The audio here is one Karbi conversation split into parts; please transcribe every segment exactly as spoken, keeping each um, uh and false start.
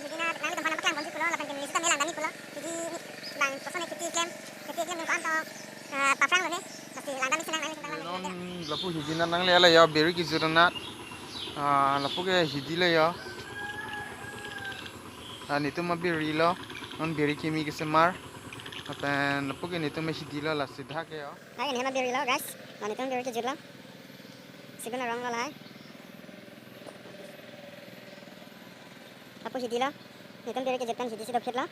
Hidi na nanglitum aphan nangpaklang ponji pulo, lapen ke neli sita me langdam-ik pulo. Hidi bang kosonsi kheti klem, kheti klem ningkan to, eh, paphrang lo ne. Lasi langdam-ik sinang nanglitum aphan. Non lapu hidi na nangle ala yo biri kejut anat. Ah, lapu ke hidi lo yo. Ah, netum abiri lo. Non biri kimi kesemar. Lapen lapu ke netum hidi lo, lasi dak ke yo. Lahai nehem abiri lo, guys. Non netum biri kejut lo. Sigun arong lo lahai. Lapu hidi lo. Netum biri kejut pen hidi si dophet lo.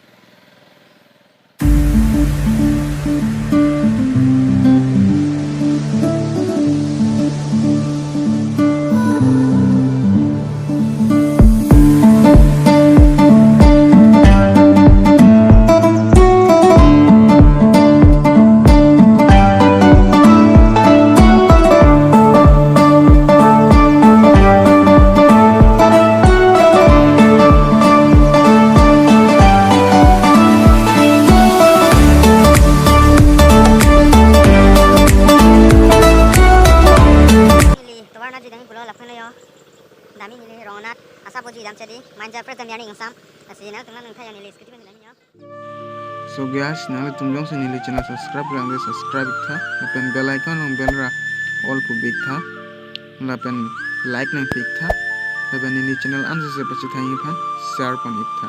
Neli tovar nat jidam pulo lapen yo. Dam-ik neli rong anat, asa boji dam chedi, manja pres dam yarning angsam. Lasi nanglitum nangthan yo, neli scooty pen dam yo. So guys, nanglitum jongsi neli channel subscribe lang de subscribe-ik tha. Lapen bell icon along bell ra all pu-ik tha. Lapen like nangpi-ik tha. Lapen neli channel ansi se pachethang-ik aphan share pon-ik tha.